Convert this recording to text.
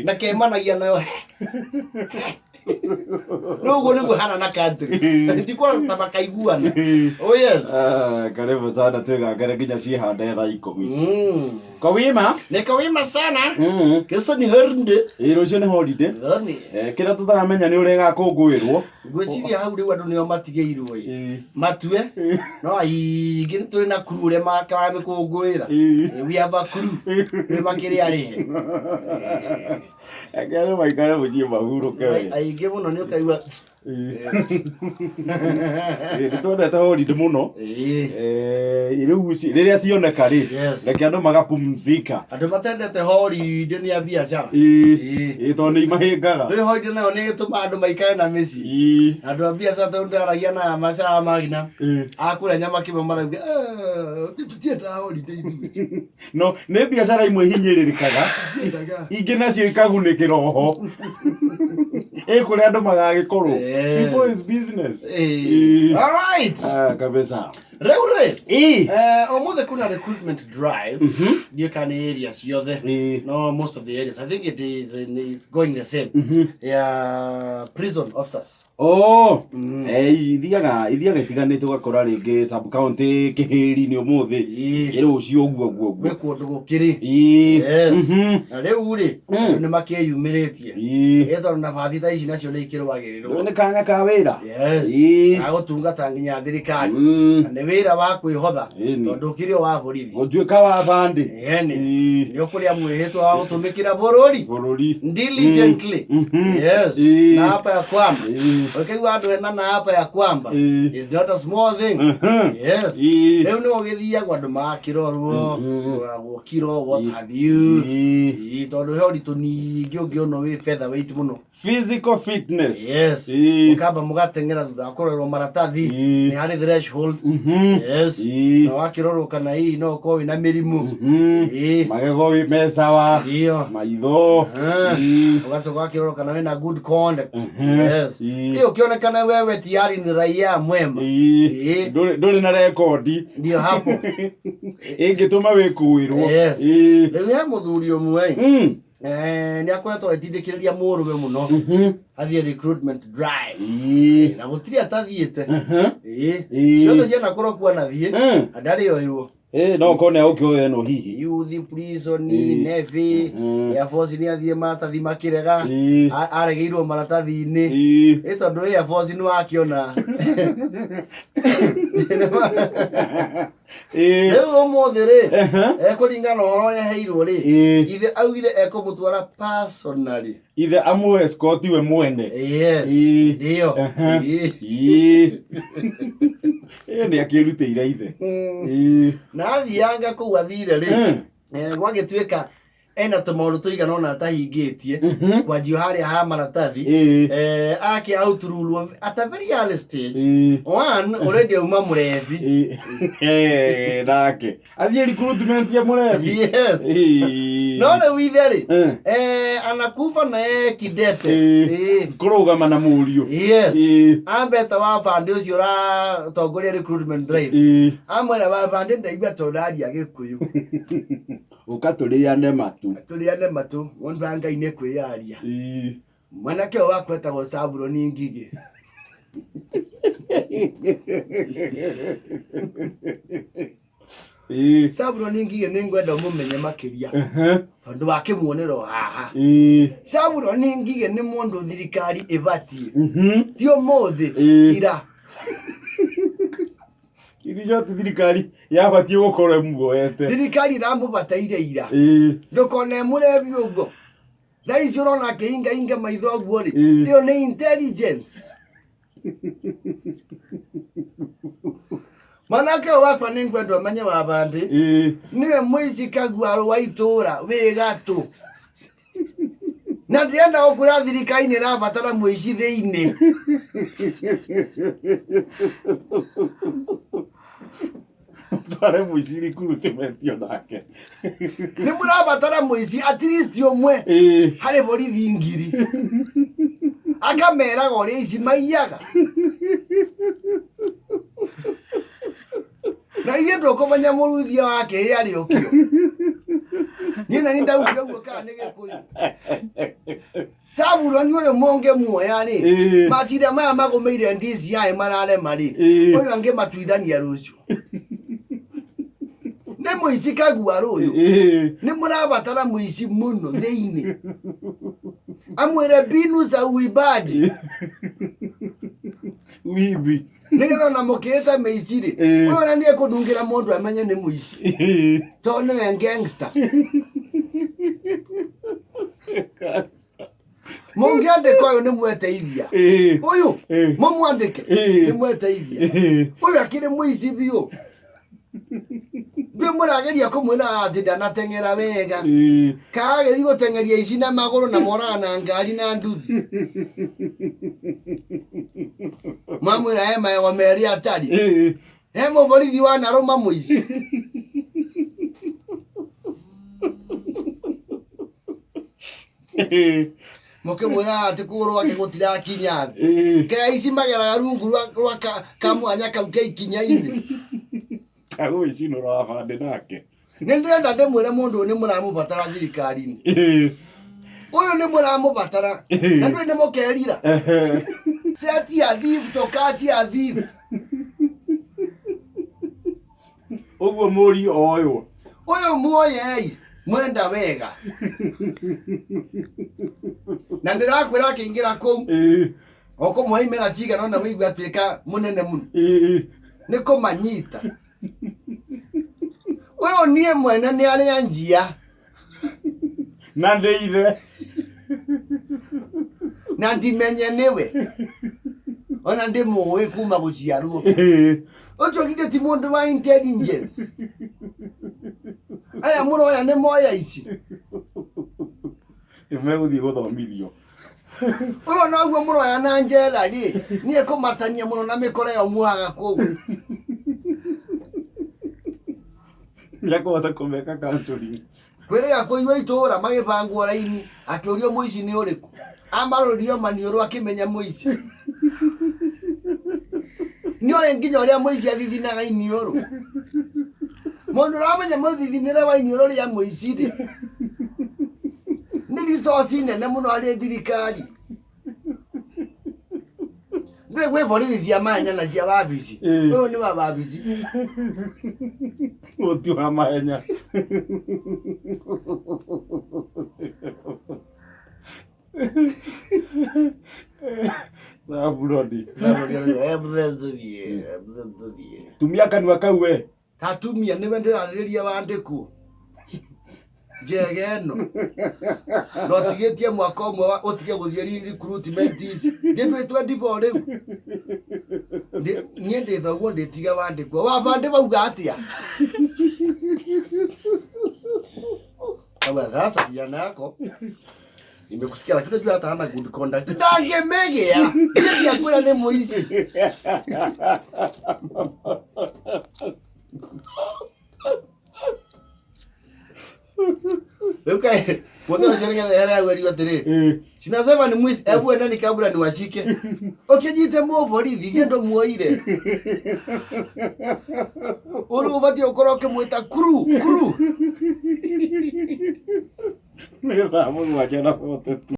Na kemanagia nayo rĩu ũguo nĩguo hana na country ndikuona ta makaiguana. Oh yes. Ah, karibu sana twĩgangare nginya ciĩhande thaa 10. Kawima. Nikawima sana. Kesho ni holiday. Ĩ, rũciũ nĩ holiday. Thoni. Eh, kĩrĩa tũtaramenya nĩ ũrĩa ĩgakũngũĩrwo. Ngwĩciria hau rĩu andũ nĩo matigĩirwo ĩ matue, no aingĩ nĩ tũrĩ na crew ũrĩa makamĩkũngũĩra. We have a crew rĩu makĩrĩ arĩhe. Reke andũ maikare mũciĩ mahurũke we. Aingĩ mũno nĩ ũkaigua. Ĩ, nĩ twendete holiday mũno. Eh, rĩu rĩrĩa cioneka rĩ, reke andũ magapumzika. Andũ matendete holiday nĩ a biacara. Ĩ, tondũ nĩ imahĩngaga. Rĩu holiday nayo nĩ ĩtũmaga andũ maikare na mĩciĩ. Andũ a biacara tondũ ndaragia na macaha magina akũrĩa nyama kĩmwe marauga, "Ah, tũtiendaga holiday ithuĩ." No nĩ biacara imwe hinyĩrĩrĩkaga, Tũtiendaga. ingĩ nacio ikagunĩkĩra oho. Ĩ kũrĩa andũ magagĩkorwo. People is business. All right. Ah, kabisa. Rĩu rĩ, ũmũthĩ kuna recruitment drive, ndiũĩ kana nĩ area ciothe, no most of the areas I think it is it's going the same, ya prison officers. Oh, ithiaga itiganĩte, ũgakora rĩngĩ sub county Kĩhĩri nĩ ũmũthĩ, ĩ rũciũ ũguo ũguo ũguo. Gwĩ kũndũ gũkĩrĩ. Yes. Na rĩu rĩ, andũ nĩ makĩyumĩrĩtie. Ĩ tondũ nabathi ta ici nacio nĩ ikĩrũagĩrĩrwo. Nĩ kanya ka wĩra. Yes. Gagũtungata nginya thirikari. Na nĩ wĩra wa kwĩhotha tondũ ũkĩrĩ o wa borithi. Gũtuĩka wa bandĩ. Ĩni. Nĩ ũkũrĩa mwĩhĩtwa wa gũtũmĩkĩra bũrũri. Bũrũri. Diligently. Yes. Na hapa ya kwamba. Ũkĩigua andũ hena na hapa ya kwamba. It's not a small thing. Yes. Rĩu nĩ ũgĩthiagwo andũ magakĩrorwo, kũroragwo kiro, what have you. Ĩĩ, tondũ he ũritũ ningĩ ũngĩona wĩ featherweight mũno. Physical fitness. Yes. Mũkamba mũgateng'era thutha wa kũrorerwo maratathi, nĩ harĩ threshold. Yes. Na wakĩrorwo kana hihi no ũkorwo wĩna mĩrimũ. Magego wĩ me sawa. Ndio. Maitho. Ũgacoka ũgakĩrorwo kana wĩna good conduct. Yes. Ĩ ũkĩonekana wewe tayari ni raia mwema. Ĩĩ. Ndũrĩ na rekondi. Ndio hapo. Ĩngĩtũma wĩkũĩrwo. Yes. Rĩu he mũthuri ũmwe nĩ akoretwo agĩtindĩkĩrĩria mũrũwe mũno athiĩ recruitment drive, na gũtirĩ atathiĩte. Ĩĩ. Ciothe cianakorwo kuo anathiĩ na ndarĩ oywo. Ĩ, no ũkorwo nĩ agũkĩoya ĩno hihi. Youth prison, navy, air force nĩ athiĩ maratathi makĩrega. Aregeirwo maratathi-inĩ. Ĩ tondũ air force nĩ wakĩona rĩu ũmũthĩ rĩ, ekũringana na ũhoro ũrĩa aheirwo rĩ, ithe augire ekũmũtwara personally. Ithe amũ escort we mwene. Yes. Ndio. Ĩ, nĩ akĩrutĩire ithe. Na athianga kũu athire rĩ, gwagĩtuĩka ena tũmaũndũ tũigana ũna atahingĩtie, kwanjio harĩa ha maratathi. Ake autururwo at a very early stage. One, already auma mũrebi. Eh, nake athiĩ recruitment ya mũrebi. Yes. No rĩu ithe rĩ, anakufa na ye kidete. Kũrũgama na mũriũ. Yes. Ambeta wa bandi ũcio ũratongoria recruitment drive, amwĩra, "Wa bandi, ndaigua ta ũraria Gĩkũyũ. Ũka tũrĩane matu." "Tũrĩane matũ, mũndũ wa Ngai nĩ kwĩyaria. Mwanake ũyũ wakwa etagwo Zabuloni Ngigĩ. Zabuloni Ngigĩ nĩ ngwenda ũmũmenye makĩria tondũ wa kĩmuonero haha. Zabuloni Ngigĩ nĩ mũndũ thirikari ĩbatiĩ, ti ũmũthĩ, ira." Irio ti thirikari yabatiĩ gũkorwo ĩmuoete. Thirikari ĩramũbataire ira. Ndũkone mũrebi ũguo thaa ici ũrona akĩhingahinga maitho ũguo rĩ, ĩyo nĩ intelligence. Mwanake ũyũ wakwa nĩ ngwenda ũmenye wa bandĩ, nĩwe mũici kaguarũ wa itũũra wĩ gatũ, na ndĩrenda gũkwĩra thirikari nĩ ĩrabatara mũici thĩinĩ. Tware mũici recruitment onake. Nĩ mũrabatara mũici at least ũmwe harĩ borithi 1000, akameraga ũrĩa ici maiyaga, na ithuĩ ndũkũmenya mũruithia wa kĩhĩ arĩ ũkĩo. Niĩ na niĩ ndaugire ũguo kana nĩ Gĩkũyũ. Zabuloni ũyũ mũngĩmuoya rĩ, macira maya magũmĩire DCI mararema rĩ, ũyũ angĩmatuithania rũciũ. Nĩ mũici kaguarũ ũyũ. Nĩ mũrabatara mũici mũno thĩinĩ. Amwĩre mbinu za uibaji. Wibi. Nĩgetha ona mũkĩĩte mĩici rĩ, ũyũ ona nĩ ekũndungĩra mũndũ amenye nĩ mũici. Tondũ nĩwe gangster. Mũngĩandĩka ũyũ nĩ mweteithia. Ũyũ mũmwandĩke nĩ mweteithia. Ũyũ akĩrĩ mũici biũ. Ndwĩ mũrageria kũmwĩra atĩ ndanateng'era wega. Kana agĩthiĩ gũteng'eria ici na magũrũ na moraga na ngari na nduthi. Mamwĩra he magego merĩ atarĩ. He mũborithi wanarũma mũici. Mũkĩmwĩra atĩ kũgũrũ gwake gũtirakinya thĩ. Kaya ici mageraga rungu rwa kamwanya kau ke ikinya-inĩ. Kagũicinũra wa bandĩ nake. Nĩ ndĩrenda ndĩmwĩre mũndũ ũyũ nĩ mũramũbatara thirikari-inĩ. Ũyũ nĩ mũramũbatara. Na ndũĩ nĩ mũkerira. Set ya thief to catch a thief. Ũguo mũriũ oywo. Ũyũ muoyei mwenda wega. Na ndĩrakwĩra akĩingĩra kũu ũkũmũhe imera cigana ũna wĩigue atuĩka mũnene mũno. Nĩ kũmanyita. Ũyũ niĩ mwene nĩ arĩa njia. Na ndĩ ithe. Na ndimenye nĩwe. Ona ndĩmũĩ kuma gũciarwo. Ũcio githĩ ti mũndũ wa intelligence. Aya mũroya nĩ moya ici. Megũthiĩ gũthomithio. Ũyũ noguo mũroya na njera rĩ, niĩ kũmatania mũno na mĩkora ĩyo muohaga kũu. Nĩekũhota kũmeka counseling. Kwĩrĩga kũigua itũũra magĩbangwo raini, akĩũrio mũici nĩ ũrĩkũ. Amarũrio maniũrũ akĩmenya mũici. Nĩoĩ nginya ũrĩa mũici athithinaga iniũrũ. Mũndũ ũramenya mũthithinĩre wa iniũrũ rĩa mũici rĩ, nĩ resource nene mũno harĩ thirikari. Ndũĩ gwĩ borithi cia mahenya na cia wabici. Ũyũ nĩ wa wabici. Ũti wa mahenya. Zabuloni. Tumia kanua kau we. Tatumia nĩwe ndĩrarĩrĩria wandĩkwo. Njega ĩno. Na ũtigĩtie mwaka ũmwe ũtige gũthiĩ recruitment ici. Ndĩ 24 rĩu. Niĩ ndĩ thoguo ndĩtiga wandĩkwo. Wabandĩ bauga atĩa? Kama sasa kijana yako nimekusikia lakini unajua hata hana good conduct. Ndangĩmĩgĩa. Niĩ ndiakwĩra nĩ mũici. Rĩu kaĩ mũthĩ ũcio nĩgetha here agwĩrio atĩrĩ sinasema ni mwizi, hebu endeni kabla niwashike. Ũkĩnyite mũborithi gĩ ndũmuoire. Ũrĩ ũbatiĩ gũkorwo ũkĩmwĩta kuru kuru. Nĩ thaa mũgwanja na 42.